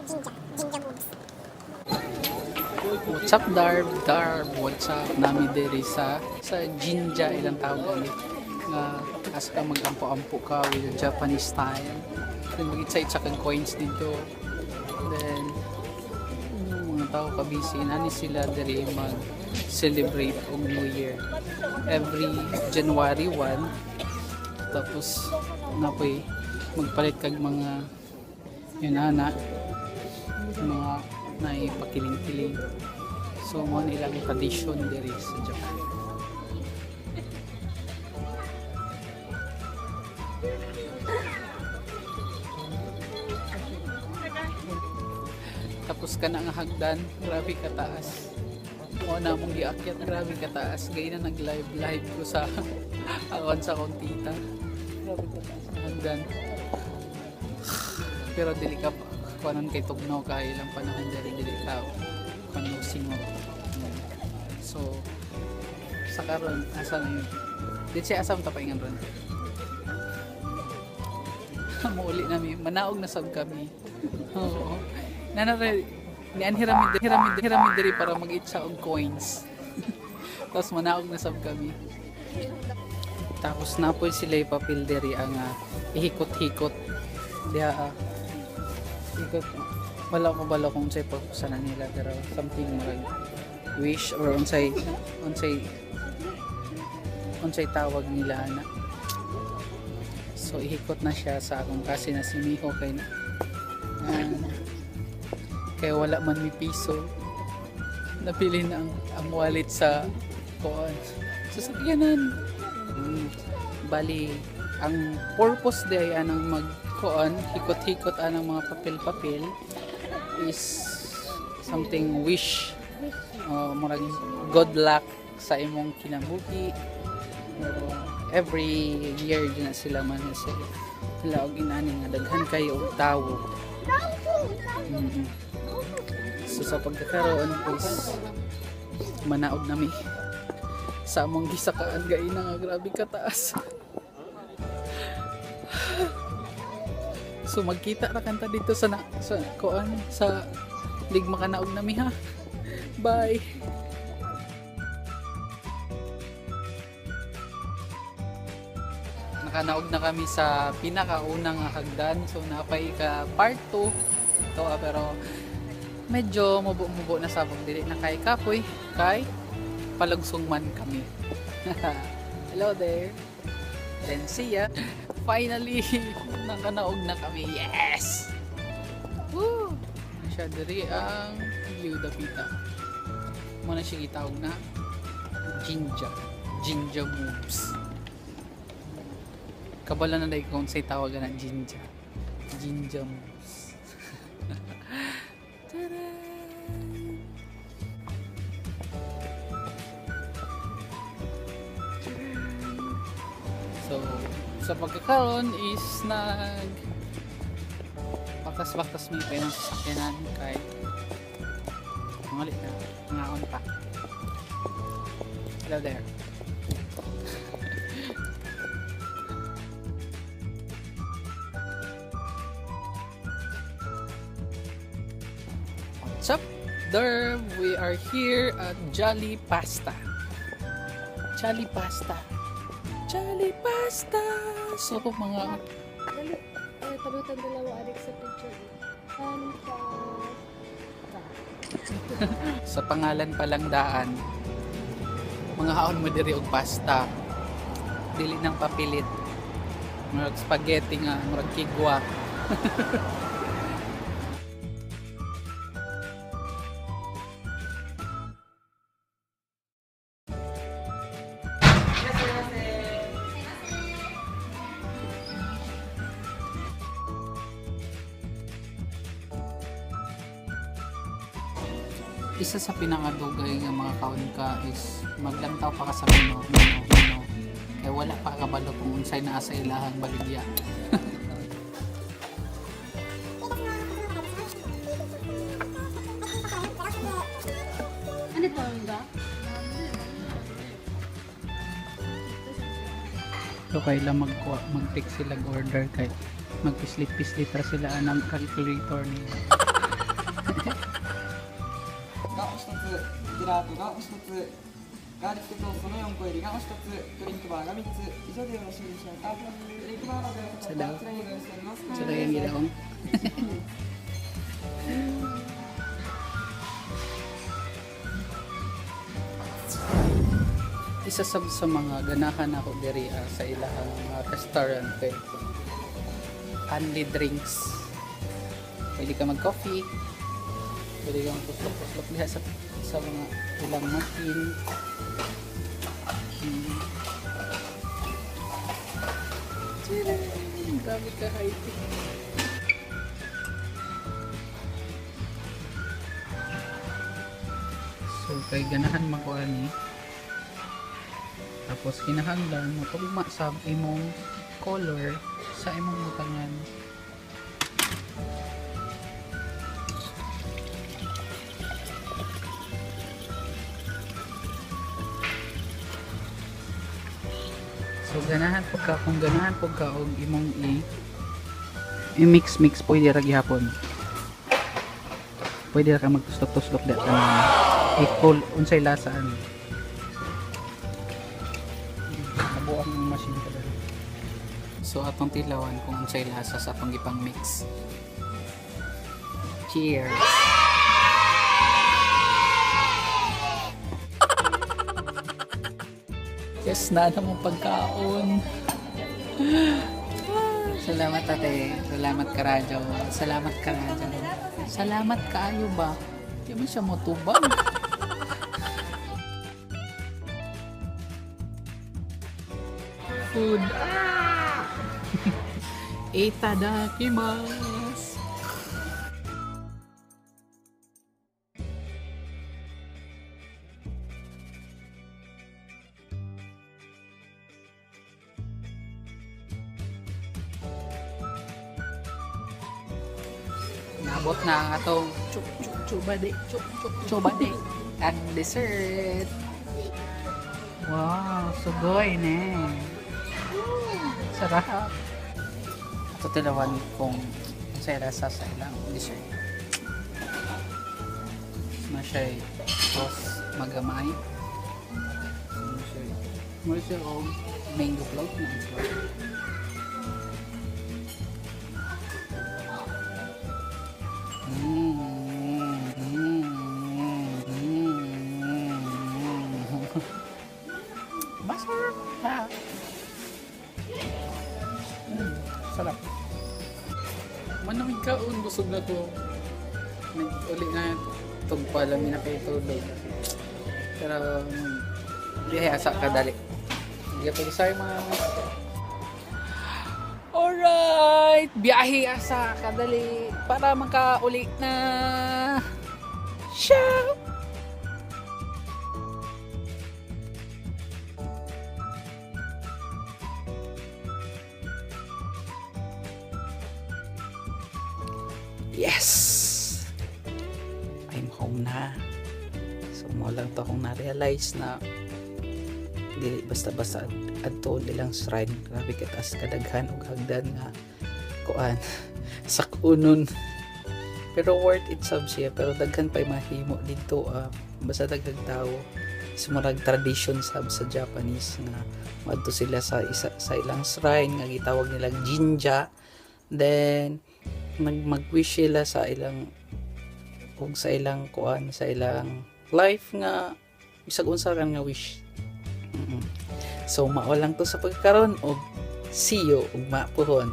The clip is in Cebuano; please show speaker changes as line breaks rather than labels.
Jinja. Jinja moves.
What's up, Darb? Darb, what's up? Nami diri sa Jinja, ilang tawag ulit. Nga asa ka mag-ampo-ampo ka with the Japanese style. Then mag-itsa-itsa kang coins dito. Then yung mga tao ka busy, nani sila diri mag-celebrate og New Year. Every January 1. Tapos napoy magpalit kag mga yun ana mga naipakiling-kiling. So, mo na ilang tradition diri sa Japan. Tapos ka na nga hagdan, grabe kataas. Mo na mong giakyat, grabe kataas. Gaya na nag-live live ko sa akon sa akong tita. Grabe kataas na hagdan. Pero dili ka kuanon kay tugnaw kay ilang panahon diri dili ka kuno singot. So sa karon asa na yun? Di siya asa mo tapaingan ron. Muuli nami, manaog na sab kami. Oo. Nanare ni anhirami hirami hirami diri para mag-itsa og coins. Tapos manaog na sab kami. Tapos napoy sila ipapil diri ang ihikot-hikot diha ikot. Wala ko balo kung unsay purpose na nila pero something murag wish or unsay unsay unsay tawag nila ana. So ihikot na siya sa akong kasi na si Miho kay kay wala man mi piso. Napili na ang wallet sa kuan sa sakyanan. Bali ang purpose di ay anang magkuan hikot-hikot anang mga papel-papel is something wish, murag good luck sa imong kinabuhi. Pero every year din na sila man sila sila og inani nga daghan kayo og tawo. So sa pagkakaroon is manaog nami sa among gisakaan gaina nga grabe kataas. So magkita ra kanta dito sa na, sa kuan sa ligma kanaog nami ha. Bye. Nakanaog na kami sa pinakaunang hagdan. So napay ka part 2 to pero medyo mubo-mubo na sabog dili na kay kapoy kay palugsong man kami. Hello there. Then see ya. Finally, nakanaog na kami. Yes! Woo! Siya diri ang view dapita. Mo na siya gitawag na Jinja. Jinja moves. Kabala na dahil kung sa'y tawagan na Jinja. Jinja moves. Tada! So, sa pagkakaroon is nag baktas-baktas may pa ng sasakyanan kay mangalit na mangaon pa. Hello there. What's up, Derb? We are here at Jolly Pasta. Jolly Pasta. Jolly Pasta! So, mga
Dali. Ay, talutan dalawa adik sa picture. Panta.
Sa pangalan pa lang daan, mga haon mo diri og pasta. Dili nang papilit. Murag spaghetti nga, murag kigwa. Isa sa pinakadugay nga mga kaon ka is maglantaw pa ka sa menu, menu, menu. Kaya wala pa kabalo kung unsay naa sa ilahang baligya.
Ano to, ba?
So kailan magkuha, mag-take sila og order kay magpislit-pislit ra sila anang calculator nila.
がお一つ、ジェラートがお一つ、ガーリックトーストの4個入りがお一つ、ドリンクバーが3つ、以上でよろしいでしょうか。ドリンクバーのご用意はこちらにご用意しております。
Sa dayan gidaong. Isa sab sa mga ganahan ako diri sa ilahang mga restaurant kay only drinks. Pwede ka mag-coffee. Pwede ka magpuslok-puslok diha sa mga ilang machine. Tcharam! Grabe ka high-tech. So kay ganahan man ko ani. Tapos kinahanglan mo tugma sa imong color sa imong butangan. So ganahan po ka, kung ganahan po ka og imong i-mix mix, pwede ra gihapon. Pwede ra ka magtuslok-tuslok da kanang equal unsay lasa ani. Kabuang ang machine ka dali. So atong tilawan kung unsay lasa sa atong gipang mix. Cheers. Yes, na na mong pagkaon. Salamat, ate. Salamat karadyo. Salamat karadyo. Salamat kaayo ba? Di man siya motubang. Food. Ah! Itadakimasu. Nabot na ang atong chuk chuk chubade chuk chuk chubade ang dessert. Wow, sugoy ne. Sarap. Ato tilawan kung unsay lasa sa ilang dessert. Na siya sauce magamay. Ano siya? Mo siya og mango float na siya. Masarap. Ha. Sarap. Manamig kaon, busog na to. Nag-uli na tugpa lang na kay tulog. Pero, di asa kadali. Arigatou gozaimasu. Alright! Biyahe asa kadali para makauli na. Ciao! Yes! I'm home na. So, mo lang to akong na-realize na dili basta-basta adto ilang shrine. Grabe kataas kadaghan og hagdan nga kuan sakunon. Pero worth it sab siya, pero daghan pa mahimo didto, basta daghang tao. Sumurag tradition sab sa Japanese nga moadto sila sa isa sa ilang shrine nga gitawag nilang Jinja, then mag-wish sila sa ilang ug sa ilang kuan, sa ilang life nga bisag unsa kan nga wish. So mao lang to sa pagkaron og see you ugma puhon.